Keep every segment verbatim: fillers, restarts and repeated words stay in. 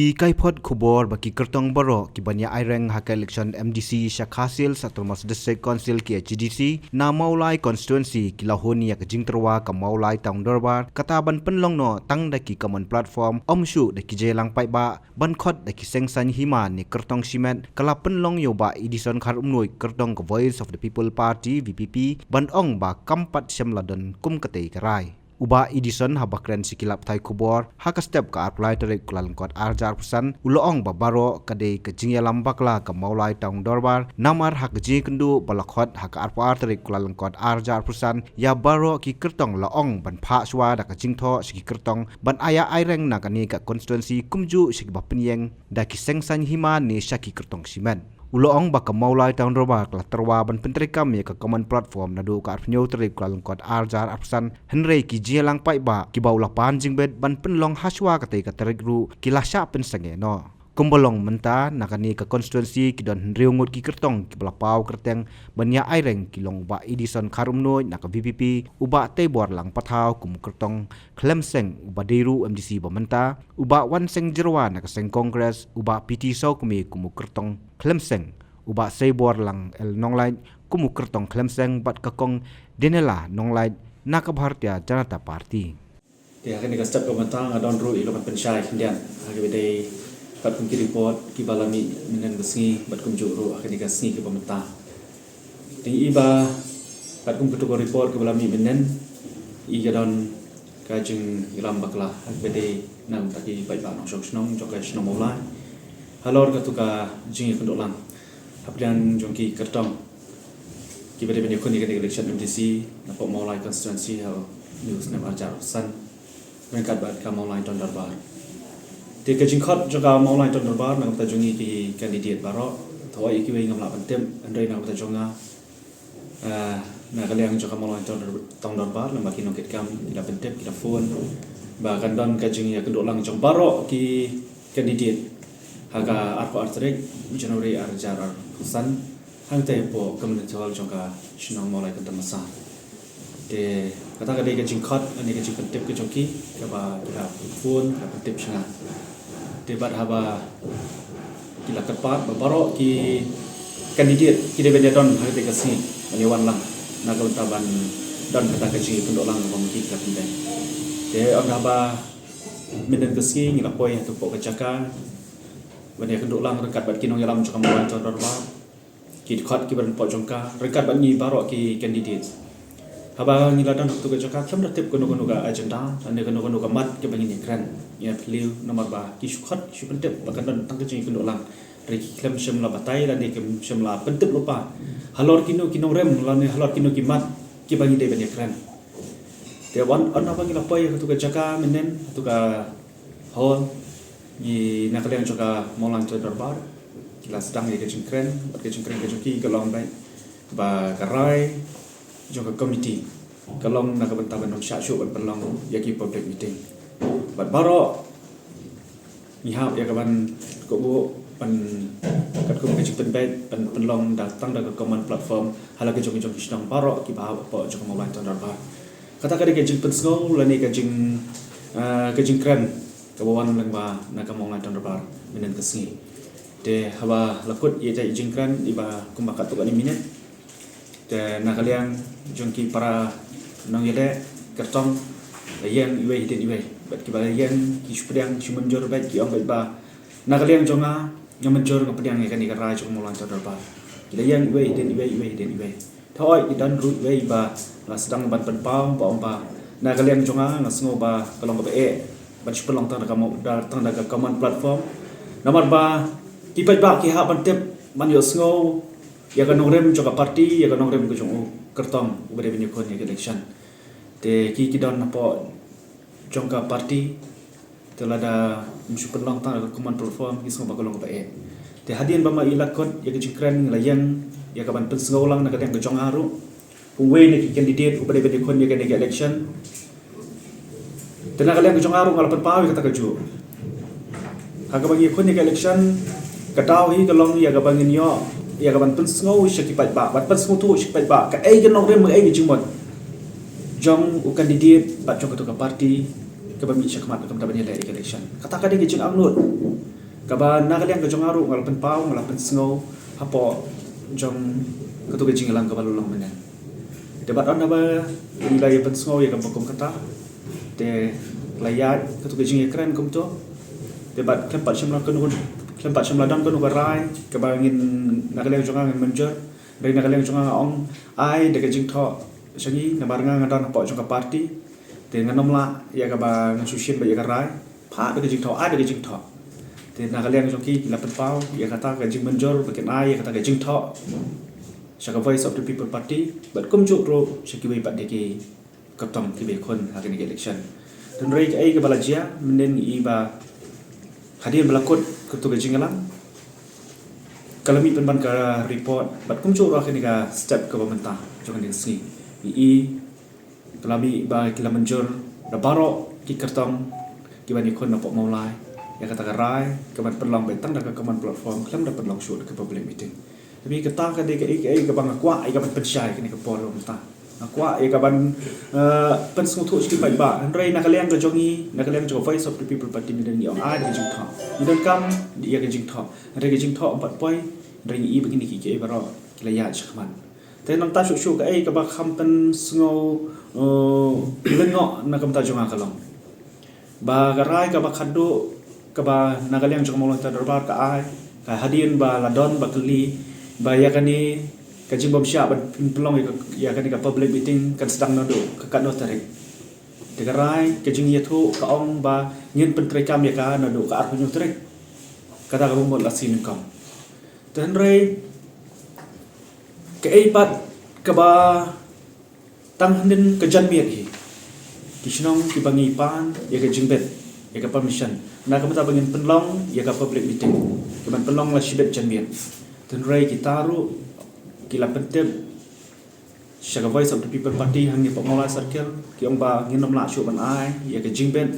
Ki kaiphod khubor ba ki kyrtong baroh ki ban ïa aireng ha ka election M D C sha Khasi Hills Autonomous District Council, K H A D C, na Mawlai constituency ki la hun ïa ka jingtyrwa ka Mawlai Town Dorbar kata ban pynlong noh tang da ki common platform, ym shuh da ki jingïalang paidbah, ban khot da ki seng saiñ hima ne kyrtong shimet. Ka la pynlong ïa u Bah Edison Kharumnuid, kyrtong ka Voice of the People Party, V P P, ban ong ba kam pat shym la don kum katei ka rai. U Bah Edison haba kren sha ki lad pathai khubor ha ka step ka arphew lai tarik Kyllalyngkot arhajar arphew san, u la ong ba baroh ka dei ka jingïalam bakla ka Mawlai Town Dorbar, namar ha ka jingïakynduh ba la khot ha ka arphew ar tarik Kyllalyngkot arhajar arphew san ïa baroh ki kyrtong, la ong ban phah shuwa da ka jingthoh sha ki kyrtong ban ïa aireng na kane ka constituency, kumjuh sha kiba pynïeng da ki seng saiñ hima ne sha ki kyrtong shimet. U la ong ba ka Mawlai Town Dorbar ka la tyrwa ban pyntreikam ïa ka common platform naduh ka arphew hynñiew tarik Kyllalyngkot arhajar arphew san, hynrei ki jingïalang paidbah kiba u la pan jingbit ban pynlong ha shuwa katei ka tarik ruh ki la shah pynsangeh noh. Kumba long mynta, na kane ka constituency ki don hynriew ngut ki kyrtong kiba la paw kyrteng ban ïa aireng, ki long u Bah Edison Kharumnuid na ka V P P, u Bah Teiborlang Pathaw kum u kyrtong khlem seng uba dei ruh M D C ba mynta, u Bah Wanseng Jyrwa na ka seng Congress, u Bah P T Sawkmie kum u kyrtong khlem seng, u Bah Seiborlang L Nonglait kum u kyrtong khlem seng, bad ka Kong Daniela Nonglait na ka Bharatiya Janata Party. Te ha kane ka step ka mynta nga don ruh ïa ka ban pynshai khyndiat ha kaba dei katkum ki report kiba la mih mynnin ka sngi bad kumjuh ruh ha kane ka sngi kaba mynta. Te i ba katkum kato ka report kaba la mih mynnin, i ka don ka jingïalam bakla ha kaba dei na ka bynta ki paidbah nongshong shnong jong ka shnong Mawlai halor kato ka jingïakynduh lang hapdeng jong ki kyrtong kiba dei ban ïakhun ïa ka election M D C na pdeng Mawlai constituency ha u snem arhajar arphew san ryngkat bad ka Mawlai Town Dorbar. Te ka jingkhot jong ka Mawlai Town Dorbar na ka bynta jong ngi ki candidate baroh, thaw ïa kiwei ngam lah ban tip, hynrei na ka bynta jong nga, ah, na ka liang jong ka Mawlai Town Dor-, Town Dorbar, lem bad ki nongkitkam ki la pyntip, ki la phone ba kan don ka jingïakynduh lang jong baroh ki candidate ha ka arphew ar tarik January arhajar arphew san, hangtei hapoh community hall jong ka shnong Mawlai Kynton Massar. Te kata ka dei ka jingkhot ne ka jingpyntip ka jong ki kaba ki la phone, ki la pyntip sha nga. Te bad haba ki la kyrpad ba baroh ki candidate ki dei ban ïadon ha katei ka sngi ban ïawan lang na ka bynta ban don kata ka jingïakynduh lang kaba ma ki ki la pynbeit. Te ynda haba mynnin ka sngi ngi la poi hapoh ka jaka ban ïakynduh lang ryngkat bad ki nongïalam jong ka Mawlai Town Dorbar, ki dkhot kiba don hapoh jong ka, ryngkat bad ngi baroh ki candidate. Haba ngi la don ha kato ka jaka khlem da tip kano kano ka agenda ne kano kano ka mat kaba ngin ïakren, ngi ïa phylliew namar ba ki shu khot shu pyntip ba kan don tang ka jingïakynduh lang. Hynrei ki khlem shym la batai lane kim shym la pyntip lypa halor kino ki nongrim lane halor kino ki mat kiba ngi dei ban ïakren. Te wan, ynda ba ngi la poi ha kato ka jaka mynnin, ha kato ka hall, ngi na ka liang jong ka Mawlai Town Dorbar ki la sdang ïa ka jingkren, bad ka jingkren ka jong ki ka long beit ba ka rai jong ka committee ka long na ka bynta ban ym shah shuh ban pynlong ïa ki public meeting. Bad baroh ngi hap ïa ka ban kohnguh ban katkum ka jingpynbeit ban pynlong da tang da ka common platform ha la ka jong ka jong ki shnong baroh kiba hap hapoh jong ka Mawlai Town Dorbar. Kata ka dei ka jingpynsngew lane ka jing, ah, ka jingkren kaba wan lyngba na ka Mawlai Town Dorbar mynnin ka sngi. Te haba la kut ïa ka jingkren iba kumba katto katne minit, te na ka liang jong ki para nongïaleh kyrtong la ïeng iwei hadien iwei. Bad kiba la ïeng ki shu pdiang, shu mynjur beit, ki ong beit ba na ka liang jong nga, nga mynjur, nga pdiang ïa kane ka rai jong ka Mawlai Town Dorbar. Ki la ïeng iwei hadien iwei, iwei hadien iwei. Te hooid, ki don ruh iwei ba la sdang ban pynpaw ba ong ba na ka liang jong nga, nga sngew ba ka long kaba eh ban shu pynlong tang da ka mo-, da, tang da ka common platform. Namar ba ki paidbah ki hap ban tip ban ïohsngew ïa ka nongrim jong ka party, ïa ka nongrim ka jong u kyrtong uba dei ban ïakhun ïa ka election. Te ki, ki don hapoh jong ka party, te lada ym shu pynlong tang da ka common platform, ki sngew ba ka long kaba eh. Te hadien ba ma i la kut ïa ka jingkren, ngi la ïeng ïa ka ban pynsngew lang na ka liang ka jong nga ruh, uwei na ki candidate uba dei ban ïakhun ïa kane ka election. Te na ka liang ka jong nga ruh nga la pynpaw ïa kata kajuh. Ha kaba ngi ïakhun ïa ka election, ka daw hi ka long ïa kaba ngin ïoh ïa ka ban pynsngew sha ki paidbah, ban pynsngewthuh sha ki paidbah kaei ka nongrim, kaei ka jingmut jong u candidate bad jong kato ka party kaba mih sha khmat ka bynta ban ïaleh ïa ka election. Kata ka dei ka jingangnud. Kaba na ka liang ka jong nga ruh nga la pynpaw, nga la pynsngew hapoh jong katu ka jingïalang kaba la long mynne. Te bad haba ngi la ïa pynsngew ïa kaba kum kata, te la ïaid katu ka jingïakren kumto. Te bad khlem pat shym la kano, khlem pat shym la don kano ka rai kaba ngin, na ka liang jong nga ngin mynjur. Hynrei na ka liang jong nga nga ong, ai da ka jingthoh sha ngi, namar nga nga don hapoh jong ka party. Te ngan ym lah ïa kaba ngan shu shim beit ïa ka rai. Phah da ka jingthoh, ai da ka jingthoh. Te na ka liang jong ki, ki la pynpaw ïa kata ka jingmynjur ba kin ai ïa kata ka jingthoh sha ka Voice of the People Party bad kumjuh ruh sha kiwei pat de ki kyrtong kiba ïakhun ha kane ka election. Hynrei kaei kaba la jia mynhynnin, i ba hadien ba la kut katu ka jingïalang, ka la mih pynban ka report bad kumjuh ruh ha kane ka step kaba mynta jong kane ka sngi. I, i ka la mih ba ki la mynjur da baroh ki kyrtong kiba ïakhun napoh Mawlai ïa kata ka rai ka ban pynlong beit tang da ka common platform, khlem da pynlong shuh da ka public meeting. Tapi kata ka dei kaei kaei kaba nga kwah ïa ka ban pynshai kane ka por mynta. Nga kwah ïa ka ban, eh, pynsngewthuh sha ki paidbah. Hynrei na ka liang ka jong ngi, na ka liang jong ka Voice of the People Party, ngi don, ngi ong ai da ka jingthoh. Ngi donkam ïa ka jingthoh. Hynrei ka jingthoh ym pat poi, hynrei ngi i ba kine kiei kiei baroh ki la ïaid shakhmat. Te nangta shuh shuh kaei kaba kham pynsngew, eh, lyngngoh na ka bynta jong nga ka long ba ka rai kaba khatduh kaba na ka liang jong ka Mawlai Town Dorbar ka ai, ka hadien ba la don ba kylli ba ïa kane ka jingbym shah ban pynlong ïa ka, ïa kane ka public meeting kan sdang naduh ka katno tarik. Te ka rai ka jingïathuh ka ong ba ngin pyntreikam ïa ka naduh ka arphew hynñiew tarik. Kata ka bym mut la sien nyngkong. Te hynrei kaei pat kaba tang hynnin ka janmiet hi, ki shnong kiba ngi pan ïa ka jingbit, ïa ka permission na ka bynta ba ngin pynlong ïa ka public meeting, ki ban pynlong la shibit janmiet. Te hynrei kita ruh ki la pyntip sha ka Voice of the People Party hangne hapoh Mawlai Circle, ki ong ba ngin ym lah shuh ban ai ïa ka jingbit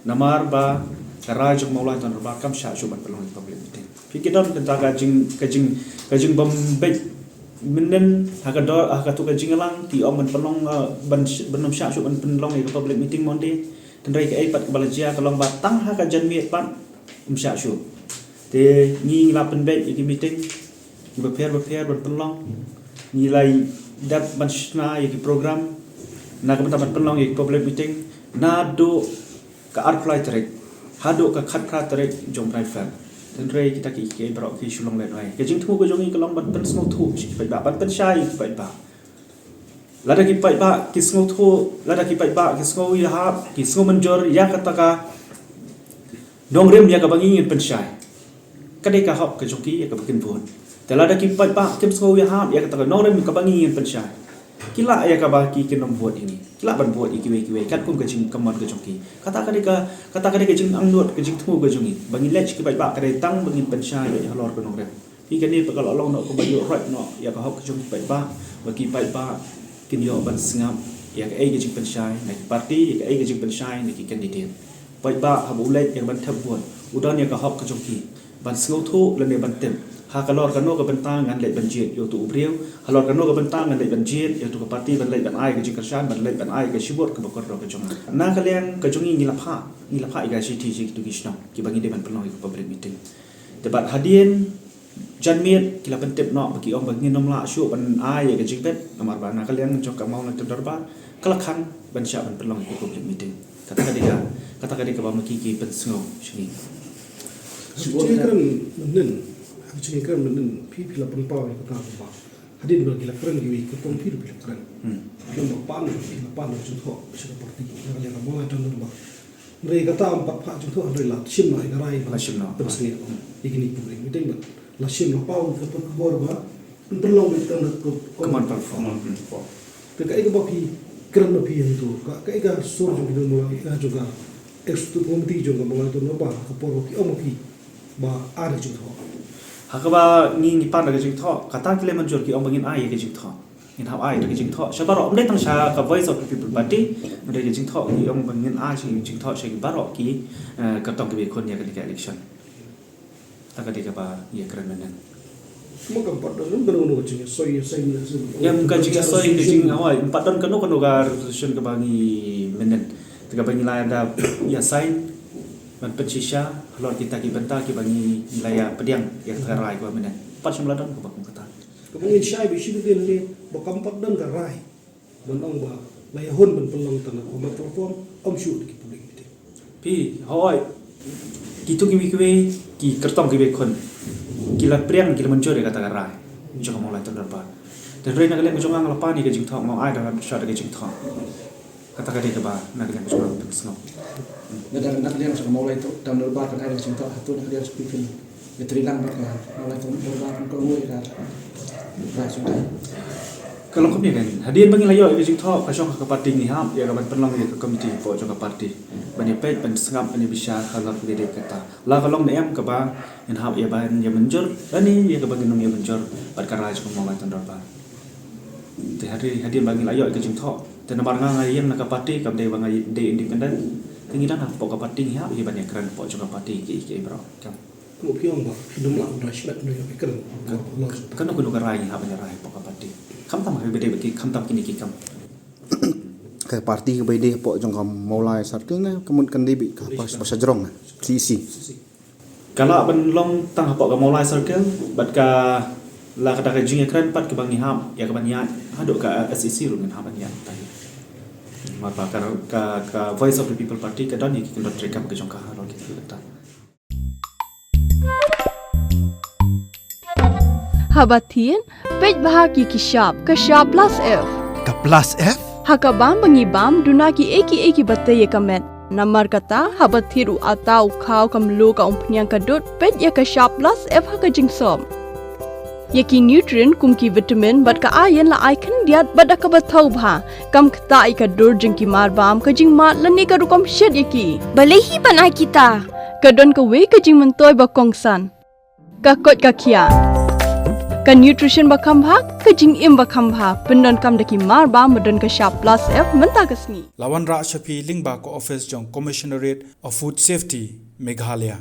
namar ba ka rai jong Mawlai Town Dorbar kam shah shuh ban pynlong ïa ka public meeting. Phi, ki don kata ka jing, ka jing, ka jingbym beit mynhynnin ha ka dor, ha katu ka jingïalang, ki ong ban pynlong, eh, ban sh-, ban ym shah shuh ban pynlong ïa ka public meeting Monday. Hynrei kaei pat kaba la jia ka long ba tang ha ka janmiet pat ym shah shuh. Te ngi la pynbeit ïa ki meeting kiba pher ba pher ban pynlong. Ngi la dep ban shna ïa ki program na ka bynta ban pynlong ïa ki public meeting naduh ka arphew lai tarik haduh ka khatphra tarik jong u bnai Feb. Hynrei kita kiei kiei baroh ki shu long lehnohei. Ka jingthmu ka jong ngi ka long ban pynsngewthuh sha ki paidbah, ban pynshai ïa ki paidbah. Lada ki paidbah ki sngewthuh, lada ki paidbah ki sngew ïahap, ki sngew mynjur ïa kata ka nongrim ïa kaba ngi ngin pynshai, ka dei ka hok ka jong ki ïa kaba kin vote. Te lada ki paidbah kim sngew ïahap ïa kata ka nongrim kaba ngi ngin pynshai, ki lah ïa kaba ki kin ym vote ïa ngi, ki lah ban vote ïa kiwei kiwei katkum ka jingkmen ka jong ki. Kata ka dei ka, kata ka dei ka jingangnud, ka jingthmu ka jong ngi ba ngi leit sha ki paidbah ka dei tang ba ngin pynshai ïa halor ka nongrim. Phi, kane pat ka la long noh kaba ïoh roit noh ïa ka hok ka jong ki paidbah, ba ki paidbah kin ïoh ban sngap ïa kaei ka jingpynshai na ki party, ïa kaei ka jingpynshai na ki candidate. Paidbah haba u leit ïa ka ban thep vote, u don ïa ka hok ka jong ki ban sngewthuh lane ban tip halor kano ka bynta ngan leit ban jied ïa uto u briew, halor kano ka bynta ngan leit ban jied ïa uto ka party, ban leit ban ai ka jingkyrshan, ban leit ban ai ka shibun kaba kordor ka jong nga. Na ka liang ka jong ngi, ngi la phah, ngi la phah ïa ka shithi sha kito ki shnong kiba ngi dei ban pynlong ïa ka public meeting. Te bad hadien janmiet ki la pyntip noh ba ki ong ba ngin ym lah shuh ban ai ïa ka jingbit namar ba na ka liang jong ka Mawlai Town Dorbar ka la khang ban shah ban pynlong ïa ka public meeting. Kata ka dei ka, kata ka dei kaba ma ki ki pynsngew sha ngi. Ka jingkren mynhynnin, ka jingkren mynhynnin, phi, phi la pynpaw ïa kata ba hadien ba ki la kren kiwei ki pom, phi ruh phi la kren. Hmm. Phi ong ba pan, phi la pan ka jingthoh sha ka party na ka liang ka Mawlai Town Dorbar. Hynrei kata ym pat phah jingthoh, hynrei la shim noh ïa ka rai, la shim noh, pynsngew ïa kine ki public meeting bad la shim la paw ka por, ka bor ba pynlong beit tang da ka common platform. Te kaei kaba phi kren ma phi hangto, ka, kaei ka sur jong ki nongmawlai, ka jong ka executive committee jong ka Mawlai Town Dorbar ha ka por ba phi ong ma phi ba ai da ka jingthoh? Ha kaba ngi, ngi pan da ka jingthoh, kata ki la mynjur, ki ong ba ngin ai ïa ka jingthoh. Ngin hap ai da ka jingthoh sha baroh, ym dei tang sha ka Voice of the People Party, ym dei ka jingthoh, ki ong ba ngin ai sha, jingthoh sha ki baroh ki, eh, kyrtong kiba ïakhun ïa kane ka election. Kata ka dei kaba ngi ïakren mynhynnin. Ym pat don kano kano ka jingsoi, soi, ïa, ym ka jingsoi, ka jing, hawai, ym pat don kano kano ka resolution kaba ngi mynhynnin. Te kaba ngi la da ïa sign ban pynshisha halor kita ki bynta kiba ngi la ïa pdiang ïa kata ka rai kaba mynne. Pat shym la don kaba kum kata. Kaba ngin shai ba shi bynta ne ba kam pat don ka rai ban ong ba la ïa hun ban pynlong tang ha formal platform, ym shuh da ki public meeting. Phi hoi, kitu kiwei kiwei ki kyrtong kiwei khun ki la pdiang, ki la mynjur ïa kata ka rai jong ka Mawlai Town Dorbar. Te hynrei na ka liang ka jong nga la pan ïa ka jingthoh, nga ai da ka shah da ka jingthoh. Kata ka dei kaba na ka liang ka jong nga pynsngew. Na ka, na ka liang jong ka Mawlai Town Dorbar kan ai da ka jingthoh, hato na ka liang jong phi phin ïatreilang bad ka Mawlai Town Dorbar kan kohnguh ïa ka rai jong ka. Ka long kumne kan, hadien ba ngi la ïoh ïa ka jingthoh ka shong ha ka party, ngi hap ïa ka ban pynlong ïa ka komiti hapoh jong ka party ban ïa peit, ban sngap, ban ïa bishar halor kaba dei kata. La ka long ne em kaba ngin hap ïa ban ïa mynjur lane ïa kaba ngin ym ïa mynjur bad ka rai jong ka Mawlai Town Dorbar. Te hadien, hadien ba ngi la ïoh ïa ka jingthoh, te namar nga nga ïeng na ka party, kam dei ba nga dei independent. Te ngi don hapoh ka party, ngi hap ïa ban ïa kren hapoh jong ka party kiei kiei baroh. Kam. Kumno phi ong ba phi dum lah ban rai shimet, no ïa phi kren. Kano kano ka rai ngi hap ban rai hapoh ka party. Khamtam ha kaba dei ba ki, khamtam kine ki kam. Ka party kaba dei hapoh jong ka Mawlai Circle ne ka mut kan dei ba ka ba sha jrong ne C E C. Ka lah ban long tang hapoh ka Mawlai Circle bad ka la ka da ka jingïakren pat kaba ngi hap ïa ka ban ïaid haduh ka S E C ruh ngin hap ban ïaid. Namar ba ka, ka, ka Voice of the People Party ka don ïa ki kyndon treikam ka jong ka halor kine ki bynta. Haba thied, peit bha ki ki shap, ka shap plus F. Ka plus F? Ha ka bam ba ngi bam, duna kiei kiei kiba tei ïa ka met. Namar kata, haba thied u atta, u khaw, ka mluh, ka umphniang, ka dud, peit ïa ka shap plus F ha ka jingsop. Ïa ki nutrient kum ki vitamin bad ka iron la ai khyndiat bad da kaba thaw bha. Kam ktah ïa ka dur jong ki mar bam, ka jingmad lane ka rukom shet ïa ki. Balei hi ban ai kita? Ka don kawei ka jingmyntoi ba kongsan. Ka koit ka khiah. Ka nutrition ba kham bha, ka jingim ba kham bha. Pyndonkam da ki mar bam ba don ka shap plus F mynta ka sngi. La wanrah sha phi lyngba ka office jong Commissionerate of Food Safety, Meghalaya.